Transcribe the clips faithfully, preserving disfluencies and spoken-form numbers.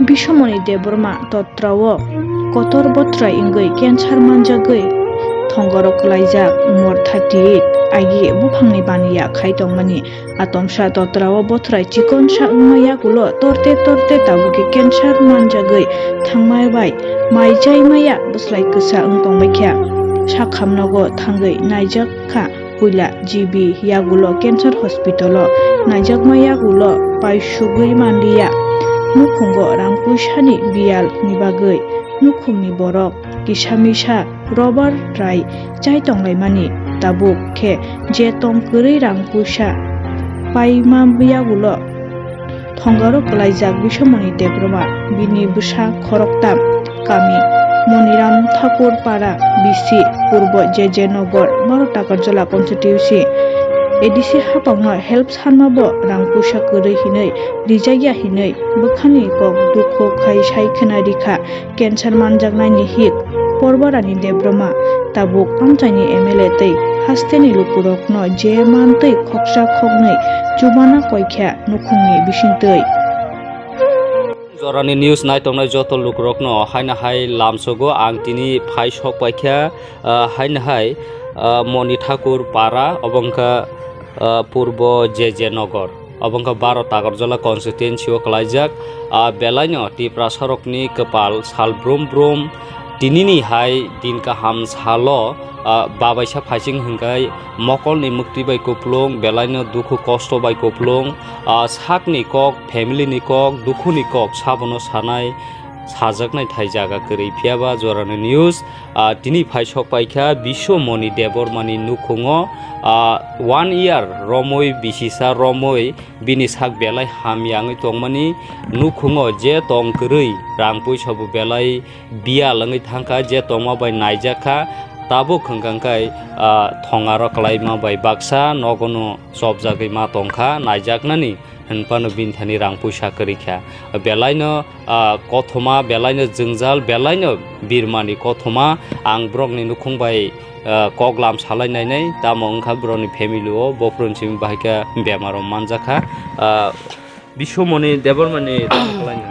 Biswamoni Debbarma Totrao kotor botrai wngwi cancer manjagwi thongoro kwlaijak umor thirty eight agi buphangni baniya khai tongmani. Atomsa Totrao botrai chikonsa wngma yagulo torte torte tabukhe cancer manjagwi thangma bai mai chai maya bwslai kwsa wng tongbaikha. Sakhamnogo thangwi naijak kha. Puila G B yagulo cancer hospital-o naijakma yagulo paisugwi manliya. Nukhungo rang puisani biyal ni bagwi nukhungni borok kisa misa robar rai chai tonglaimani. Tabuk khe je tong kwrwi rang puisa paima yagulo Thongaro kwlaijak Biswamoni Debbarma, bini bwsa khoroktham, kami Moniram Thakur Para, B C, Purbo J J Nagar, Baro Takarjala constituency. A D C hapangno help sanma bo rang puisa kwrwi hinwi rijak ya hinwi bwkhani kok dukhu khai sai khwna rikha. Cancer manjaknaini hik Porbarani Debbarma tabuk amchaini M L A tei hasteni lukurokno je mantwi khoksa khoknwi chubana koikha nukhungni bisingtwi. Jorani news naitongnai joto lukurokno haino hai lamsogo ang tini phai sok paikha, ah, haino hai, ah, Moni Thakur Para, obo wngkha, ah, Purbo J J Nagar. Obo wngkha Baro Takarjala constituency o kwlaijak. Ah, belaino Tiprasarokni kwpal sal brum brum. Tinini hai din kaham salo, ah, babaisa phaising hwnkhe mokolni mwktwi bai kuplung, belaino dukhu kosto bai kuplung, ah, sakni kok, family ni kok, dukhuni kok sabono sanai, sajaknai thai jaga kwrwi. Phiyaba Jorani news, ah, tini phai sok paikha Biswamoni Debbarmani nukhungo, ah, one year romwi, bisisa romwi, bini sak belai hamya wngwi tongmani. Nukhungo je tong kwrwi, rang puisa bo belai biyal wngwi thangkha, je tongma bai naijakha, tabuk hwnkha khe, ah, thongaro kwlaima bai baksa nogono chopjagwi ma tongkha, naijaknani hwnphano bini thani rang puisa kwrwi kha. Belaino, ah, kothoma, belaino jwngjal, belaino birmani kothoma ang borokni nukhung bai, ah, kok lam salai nainai, tamo wngkha borokni family o, bophron simi bahai khe bemar rok manjakha. Ah, Biswamoni Debbarmani tamo kwlaino?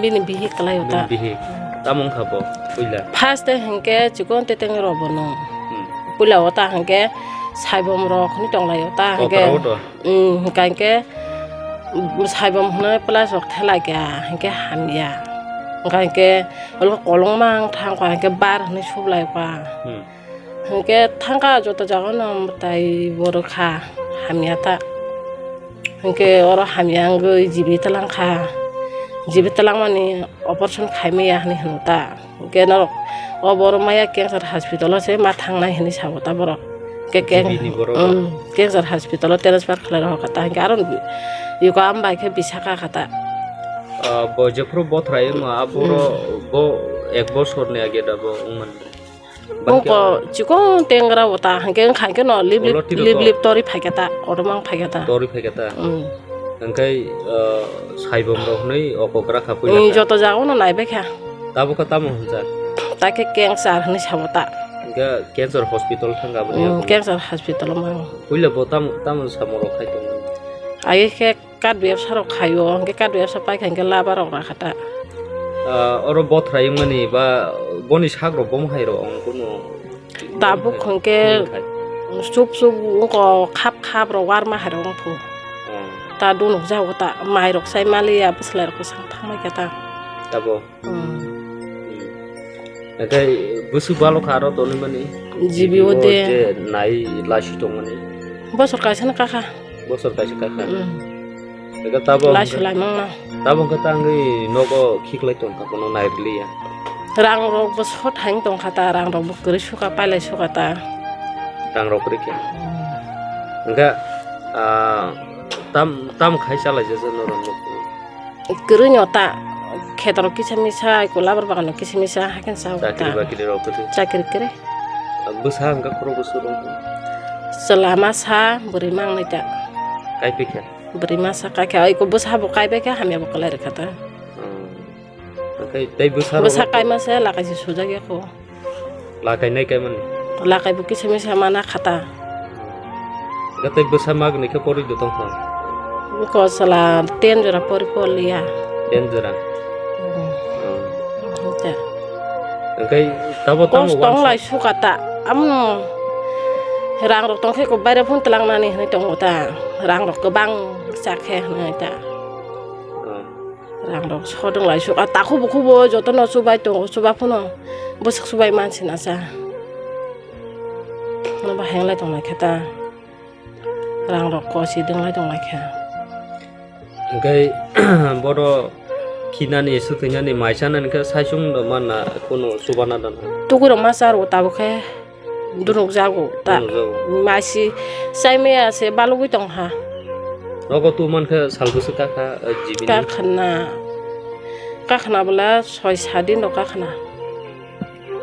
Bini bihik kwlaio ta. Bini bihik. Tamo wngkha bo puila? First day hwnkhe chikon teteng rw bono. Hmm. Puila o ta hwnkhe saibom rok hwnwi tonglaio ta hwnkhe. Okra o to? Mm, hwnkha hwnkhe, mm, saibom hwnwi plus rok thelaikha, hwnkhe hamya. Hwnkha hwnkhe, olo kolokma wng thangkha, hwnkhe bar hwnwi sublaiokha. Hmm. Hwnkhe thangkha joto jagano mwtai bo rwkha, hamya ta. Hwnkhe oro hamya wngwi jibi twlangkha. Jibi twlangmani operation khaimaya hwnwi hwno ta. Hwnkhe norok o borok maya cancer hospital o se ma thangnai hinwi sabo ta borok. Hwnkhe can-, G B ni borok? Um, cancer hospital o transfer khlai rw kha ta, hwnkhe aro yuko am bai khe bisa kha kha ta. Ah, bo jephuru bothrai wngma, a boro Hmm. bo ek bosor ni age da bo wngmani. Bangkhe Bongko chikon tengra o ta, hwnkhe wngkha hwnkhe no lip lip, Olo tiro lip to? Lip tori phai kha ta, oro mang phai kha ta. Tori phai kha ta? Um. Hwnkhe, ah, saibom rok hwnwi okokra kha puila Um, kha? Joto jaga no nai bai kha. Tabukha tamo hwnjak? Takhe cancer hwnwi sabo ta. Hwnkhe cancer hospital thangkha aboni Mm, yago? Cancer hospital o mango. Puila bo tamo, tamo samung rok khai tongo? Age khe card bebsa rok khaio, hwnkhe card bebsa paikha hwnkhe laba rok rakha ta. Ah, oro bothrai wngmani ba boni sak rok bomo hai rok ang kunu Tabuk hwnkhe Hwnkhe? Chup chup wngkha khap khap rok warma hai rok wngkha. Oh. Ta dunuk jago ta mai rok sai maliya bwslai rok bwsang thangbai kha ta. Tabo. Hmm. Hwnkhe bwswk balo kha aro tonwi mani? G B o G B o de. Je nai laisu tongmani. Bosor kaisa no kakha. Bosor kaisa kakha. Hmm. Hwnkhe tabo Laisu hwnkhe, laimang no. Tabo hwnkhe ta wngwi nogo khiklai tongkha bono nai rwliya. Rang rok bo short hai tongkha ta, rang rok bo kwrwi sukha, pailai sukha ta. Rang rok kwrwi khe. Hmm. Hwnkhe, ah, tam, tam khai chalai jesa norok no? Kwrwino ta, khetorok kisa misa, ai kulabar bagano kisa misa, haikhe sa ta. Chakri bakri rok kwrwi? Chakri kwrwi. Bwsa hwnkha khorok bwswk rok? Chwla masa, bwrwi mangnwi ta. Kaipi khe? Bwrwi masa kai khe, ai ko bwsa bo kaibai khe, hamya bo kwlai rwkha ta. Hmm. Hwnkhe tei bwsa rok? Bwsa kaima se, lakai se sujak ya ko. Lakai nai kaimani? Lakai bo kisa misa mana kha ta. Hwnkhe tei bwsa magni khe porwi do tongkha? Ko chwla ten jora pori porliya. Ten jora? Hwnkhe tabo tamo kos tong uansuk lai suka ta. Amno rang rok tong khe ko baire phone tlang nani hwnwi tongo ta. Rang rok kwbang cha khe hwnwi ta. Rang rok sodwng lai suka. Takhuk bukhuk bo jotono chubai tongo, chuba phano bwswk chubai mansi na cha. Hwnba henglai tong lai khe ta. Rang rok kosi dwng lai tong lai khe. Hwnkhe bono khinani, swtwinani, mai chanani khe saichung do manna, kunu chubana dan. Tukurok ma charo tabuk khe dunuk jago ta. Dunuk jago. Maisi chai maya se balugwi tong ha. Rogo tu man khe sal bwswk kakha, eh, jibini? Kakhna, kakhna bwla soi sat din rok kakhna.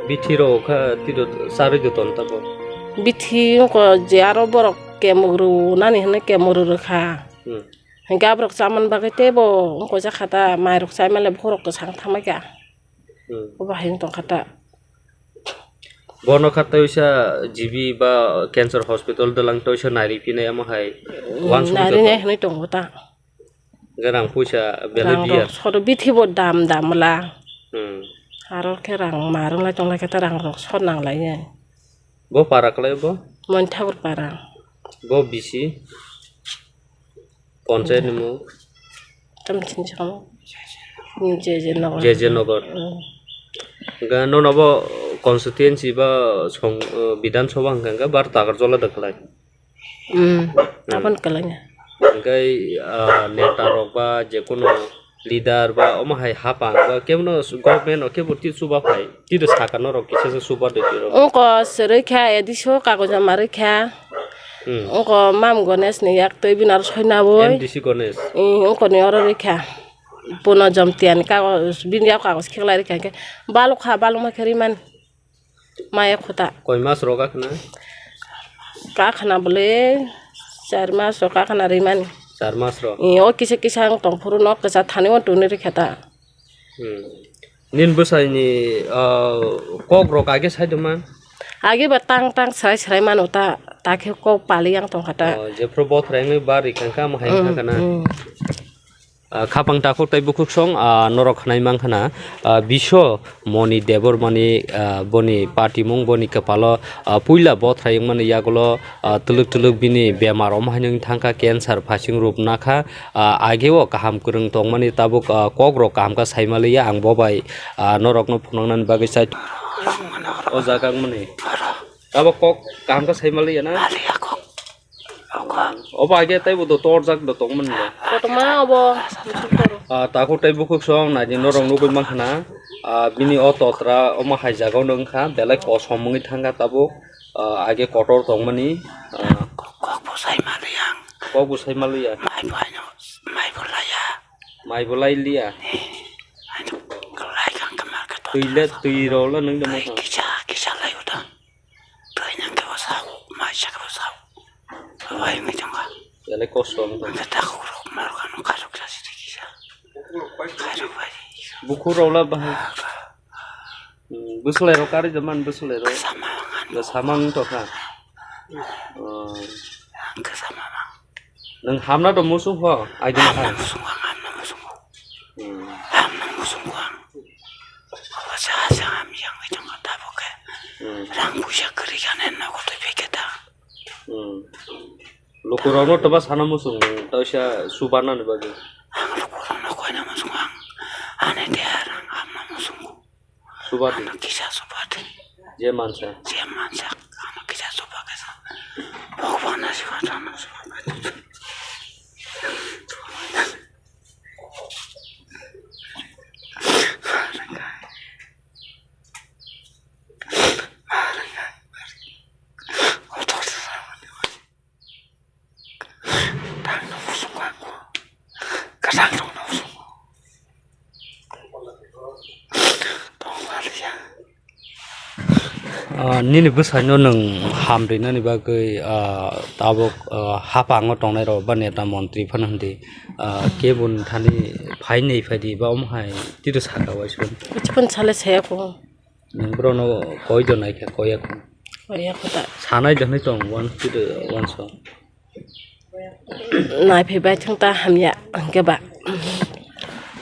Bithi rok kha tiro charwi do ton tabo. Bithi wngkha je aro borok kemuk rw nani hwnwi kemuk rw rw kha. Hmm. Hwnkhe aborok chamani bagwi teibo wngkha jakha ta, mairok chai manle bokhorok kwchang thangbai kha. Hmm. Obo hai wng tongkha ta. Bono kha tei uaisa G B ba cancer hospital dalang tei uaisa nairi phinai, omo hai Hmm, uansugwi nairi tongkha. Nai hwnwi tongo ta. Hwnkhe rang puisa belai rang biya. Rok soro bithi bo dam dam la. Hmm. Aro khe rang ma rwng lai tong lai khe ta rang rok sor nang lai ya. Bo para kwlai bo? Moin Thakur para. Bo bisi? Ponchayat ni mung? Tam chin chamo. J J Nagar. J J Nagar. Hmm. Hwnkhe nono bo constituency ba song, eh, Bidhan Sabha hwnkha hwnkhe bar Takarjala da kwlai? Hmm. Hmm. Aboni kwlai na. Hwnkhe, ah, neta rok ba je kono leader ba omo hai hapang ba kebono government o kebo tei chuba phai, tei do saka norok kisa se chuba de tiro. Ungko se rwikha A D C o kagoja ma rwikha. Hmm. Ungko Mam Ganesh ni yak twi bini aro soina boi. M D C Ganesh. Hmm, ungko ni oro rwikha. Puno Jomtia ni kagoj, bini yak kagoj kheklai rwikha hwnkhe balokha, balokma khe rwimani. Maya khuta. Koi mas rok kakhna? Kakhna bole char mas rok kakhna rimani. Char mas rok? Ee, o kisa kisa ang tongphuru nok kisa thani o tuni rikha ta. Hmm. Nin bwsai ni, ah, kok rok age sai doma? Age ba tang tang srai srai mano ta, ta khe kok pali yang tongkha ta. Oh, jephru bothra wngwi bar rikha kha, mo hai Hmm, wngkha na? Hmm. Ah, khapang takhuk tei bukhuksong, ah, norok khnai mankha na, ah, Biswa Moni Debbarmani, ah, boni patimung, boni kwpalo, ah, puila bothrai wngmani yagulo, ah, twlwk twlwk bini bemar omo haino wng thangkha, cancer phasing rupnakha, ah, ageo kaham kwrwng tongmani tabuk, ah, kokrok kaham kha saimaliya ang bobai, ah, norokno phunuknani bagwi chai o jaga wngmani tabuk kok kaham kha saimaliya na? Obo age teibo do torjak do tongmani do. Kotorma obo. Ah, takhuk tei bukhuksong naidi norok nugwi mankha na. Ah, bini o totra omo hai jaga o wngkha, belai kosom wngwi thangkha tabuk. Ah, age kotor tongmani. Ah, kok, kok bo sai maliya ang. Kok bo sai maliya. Mai bo haino, mai bo laya. Mai bo lai liya. Haino lai kang khe mar khe to. Twi le, twi rok le nung de twi mokha. Kisa, kisa lai utang. Twi nang khe bo sao, mai sa khe bo sao. Bai mai tong kha. Belai kosom wngkha. Ang khe takhuk rok mar kha no kharok sa si twi kisa. Kharok bai. Bukhuk rok la bahai. Hmm, bwswlai rok karwi jaman bwswlai rok. Sama mangan. Samang to kha. Oh. Ang khe sama mang. Nwng hamna do muchung pho, aidin Hamna hai. Muchung ang, hamna muchung. Hmm. Hamna muchung ang. Obo cha cha ang yang bai tong kha tabuk khe. Hmm. Rang puisa kwrwi kha ne nogo twi phi khe ta. Hmm. Lukurokno toba sana muchung nwng, tawisa subarnani bagwi. Ang lukurokno koina muchung ang. Ani de rang hamna muchung. Subadi. Ano kisa subadi. Je mansa. Je mansa. Ano kisa subadi. Bhagwan na siwa jana subadi. Ah, nini bwsaino nwng ham rinani bagwi, ah, tabuk, ah, hapango tongnai rok ba neta montri phano hindi, ah, kebun thani phainai phaidi ba omo hai tito saka waisuk. Kichipun sale saya ko. Nwng borokno koi do naikha, koi ya kho. Koi ya kho ta. Sanai do hinwi tong, uansukhe do uansuk. Naiphai bai thung ta hamya, hwnkhe ba.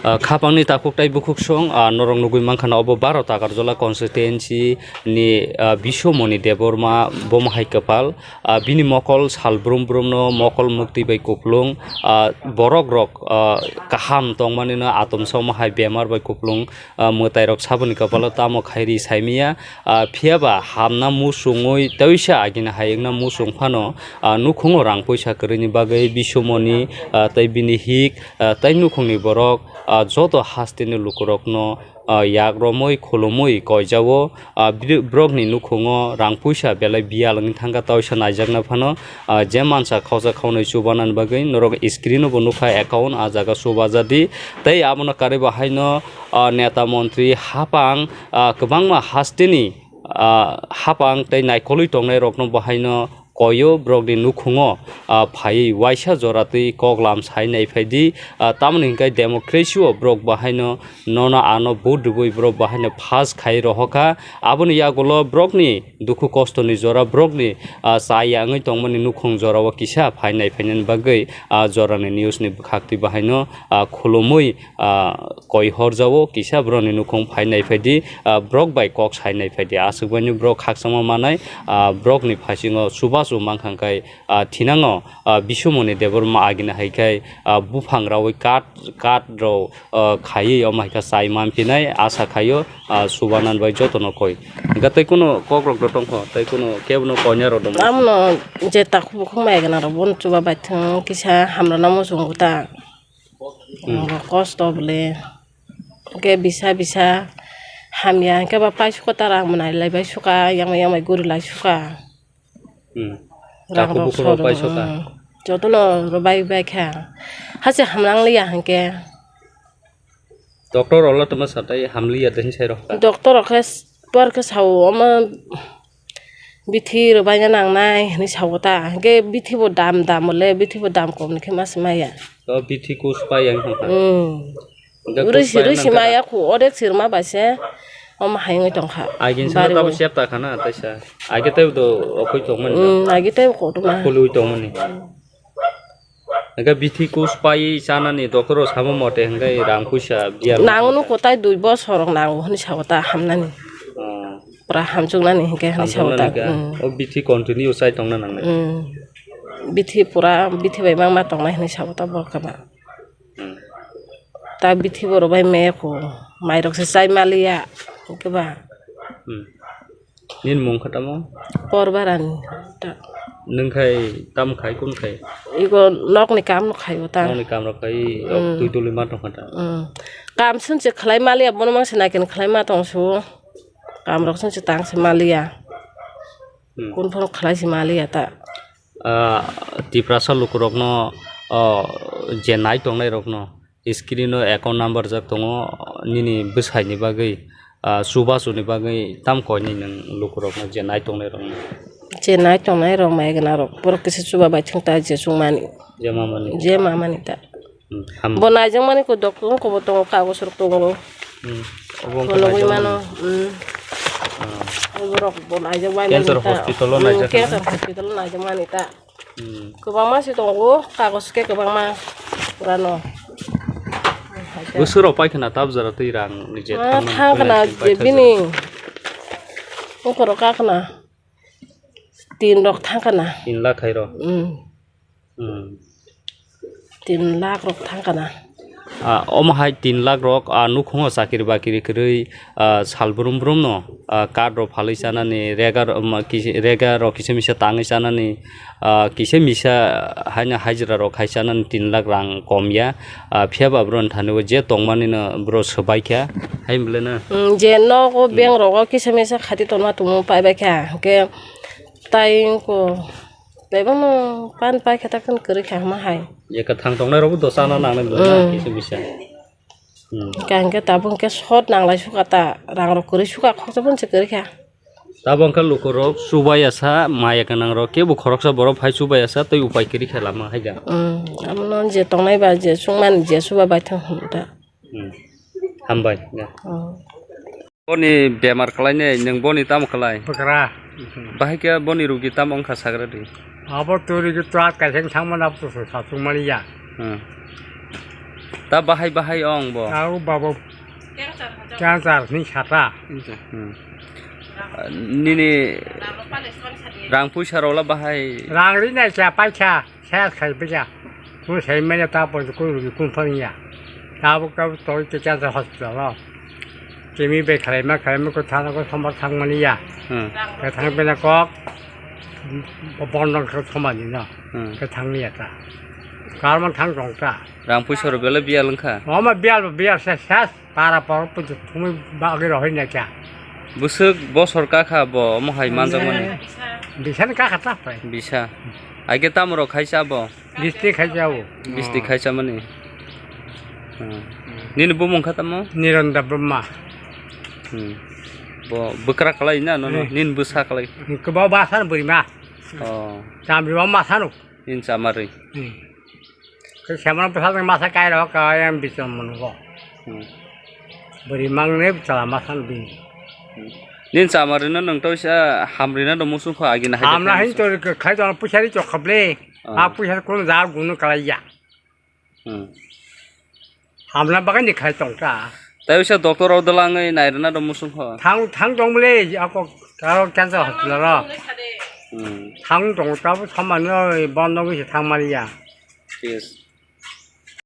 Ah, khapangni takhuk tei bukhuk song, ah, norok nugwi mankha na obo Baro Takarjala constituency ni, ah, Biswamoni Debbarma bomo hai kwpal, ah, bini mokol sal brum brum no mokol mwktwi bai kuplung, ah, borok rok, ah, kaham tongmani no atomsa omo hai bemar bai kuplung, ah, mwtai rok saboni kwpalo tamo khairi saimaya, ah, phiyaba hamna muchungwi teisa agini hai wngna muchung phano, ah, nukhungo rang puisa kwrwini bagwi Biswamoni, ah, tei bini hik, ah, tei nukhungni borok, ah, joto hasteni lukurokno, ah, yak romwi khulumwi koijao, ah, bri-, borokni nukhungo rang puisa belai biyal wngwi thangkha, teisa naijakna phano, ah, je mansa khausa khaunwi chubanani bagwi norok screen o bo nukha account ah jaga chubajadi. Tei abono karwi bo haino, ah, neta montri hapang, ah, kwbangma hasteni, ah, hapang tei naikolwi tongnai rokno bo haino koio borokni nukhungo, ah, phaiwi waisa jora twi koklam sai nai phaidi, ah, tamoni hwnkhe democracy o borok bahaino nono ano vote rwui borok bahaino pass khai rohokha. Aboni yagulo borokni dukhu kostoni jora borokni, ah, chaya wngwi tongmani nukhung jorao kisa phai nai phainani bagwi, ah, jorani news ni bwkhak twi bahaino, ah, khulumwi, ah, koi horjao kisa borokni nukhung phai nai phaidi, ah, borok bai kok sai nai phaidi. Aswk baino borok khakchangma manai, ah, borokni phasingo chubachu mankha hwnkhe, ah, thinango, ah, Biswamoni Debbarma agini hai khe, ah, buphang raui kat, kat rok, ah, khaiwi omo hai khe chai manphinai asa khaio, ah, chubanan bai jotono koi. Hwnkhe tei kunu kokrok rok tongkho, tei kunu kebono koinai rok tongkho. Amono je takhuk bukhuk mai gana rok bono chuba baithang kisa hamrwna muchungo ta. Hmm. Bo kosto bole. Hwnkhe bisa bisa hamya hwnkhe ba paisuka ta rang mwnai lai bai suka, yamai yamai guri lai suka. Hmm. Rang takhuk rok bukhuk rok sorung, paisuka. Hmm. Jotono rw bai bai kha. Hase hamlang liya hwnkhe. Doctor rok le tongma satai hamliya de hinwi sai rok ta. Doctor rok khe s-, por khe sao omo bithi rwbaina nangnai hinwi sao ta. Hwnkhe bithi bo dam dam le, bithi bo dam kom ni khe ma se maya. O bithi kus pai yang thang kha. Hmm. Hwnkhe kus rwisi, pai rwisi yang maya khu, odek sirma bai se omo hai wngwi tong kha. Agin sano bari tabo o. Sep ta khana taisa. Age tei do okhui tong mani. Hmm, age tei kotorma. Khului tong mani. Hwnkhe bithi kus pai chanani doctor rok samo mote hwnkhe rang puisa biya rok. Nango no kotai dui bosor rok nango hinwi sao ta hamnani. Oh. Pura hamjwknani hwnkhe hinwi sao ta. Hamjwknani ka. Hmm. O bithi continue chai tongna nangnai. Hmm. Bithi pura bithi bai mangma tongnai hinwi sao ta bo khe ba. Hmm. Ta bithi borok bai me kho, mairok se chai maliya, hwnkhe ba. Hmm. Nini mung kha tamo? Porbarani ta. Nwng khai tam khai kun khai? Iko nokni kam no khai o ta. Nokni kam rok khai, hmm, twi tuli ma tong kha ta. Hmm. Kam swn se khlai maliya, bono mang se naikin khlai ma tong su. Kam rok swn se tang se maliya. Hmm. Kun phano khlai se maliya ta. Ah, Tiprasa lukurokno, oh, je nai tongnairokno screen-o account number jak tongo, nini bwsaini bagwi, ah, chubachuni bagwi tam koinwi nwng lukurokno je nai tongnairokno. Je nai tongnairok mai gwnarok, borok kisa chuba bai thwng ta je chwngmani. Je mamani. Je mamani ta. Hmm, ham. Bo naijakmani ko doctor wngkha bo tongo, kagoj rok tongo. Hmm, obo wngkha naijakmani. Phunugwi mano, hmm. Ah. Borok bo naijakmani ta. Cancer hospital-o, hmm, naijakmani. Cancer hospital-o naijakmani ta. Hmm. Kwbangma se tongo, kagoj khe kwbangma purano. Bwswk rok paikha na tabuk jora twi rang ni je. Ah, thangmani thangkha na je bini. Ungkoro kakha na. Tin rok thangkha na. Tin lakh hai rok. Hmm. Hmm. Tin lakh rok thangkha na. Ah, omo hai tin lakh rok, ah, nukhungo chakri bakri kwrwi, ah, sal brum brum no, ah, card rok phalwi chanani, rega rok, um, kis-, rega rok kisa misa tangwi chanani, ah, kisa misa haino hajra rok khai chanani tin lakh rang kom ya, ah, phiya ba bro ni thani o je tongmani no bro swbai kha, hai bwle na? Hmm, je nogo, hmm, bank rogo kisa misa khati tongma tongmung pai bai kha, hwnkhe tai ko. Tei bono pan pai khe ta kwrwi kha hama hai. Eka thang tongnai rokbo do chana nangnai bwlai na, hmm, kisa misa. Hmm. Hwnkhe tabuk hwnkhe short nanglai sukha ta, rang rok kwrwi sukha, khoroksa phano se kwrwi kha. Tabuk hwnkhe lukurok chubaya sa, maya gwnang rok kebo khoroksa borok phai chubaya sa, tei upai kwrwi kha lama hai da. Hmm, abono je tongnai ba je chwngmani je chuba bai thang hwn ta. Hmm. Hambai. Ya. Oh. Boni bemar khlainai, nwng boni tamo khlai? Bwkra. Bahai khe boni rugi tamo wngkha sagra di? Abo to rugi to at kaisa thangmani abo to sa sumani ya. Hmm. Ta bahai bahai ong bo. Tao babo cancer ni sata. Hmm. Nini rang puisa rok la bahai. Rang ri nai cha pai cha. Ses khai pija. Kun sai manya ta pon kun ri kun phang ya. Tabuk tabuk toi te cancer hospital lo. Kemi be khalai ma khalai ma ko thana ko sombar thang mani ya. Hmm. Ke thang pena kok. Bondong khe thoma ni no. Hmm. Ke thang ni ya ta. Kar man thang tong ta. Rang puisa rok bele biyal wngkha. Oma biyal biyal ses ses. Para por putu thumui bagwi rohoi na kya. Busuk bosor kakha bo omo hai manjakmani. Bisan kakha ta pai. Bisa. Aike tamo rok khaisa bo. Bisti khaisa bo. Bisti khaisa mani. Hmm. Nini bumung kha tamo? Nironda Brahma. Hmm. Bo bwkra kalai na no no. Hmm. Nini bwsa kalai. Kebo basan burima. Oh. Chamri bo masano. Nini chamari. Hmm. Ke semana bwsa masa kairo ka yang bichon monugo. Hmm. Buri mangne chala masan bini. Nin chamarino nang to sa hamrina do musung kho agina hai. Hamna hin to khai to puisa ri chok khable. Ah. A puisa kun ja gunu kalai ya. Hmm. Hamna bagan ni khai tong ta. Tai usa doctor rok dalangwi nairina do musung kho. Thang thang tong bole ako karo cancer hospital ro. Hmm. Thang tong ta bu samano bondo wi thang mali ya. Yes.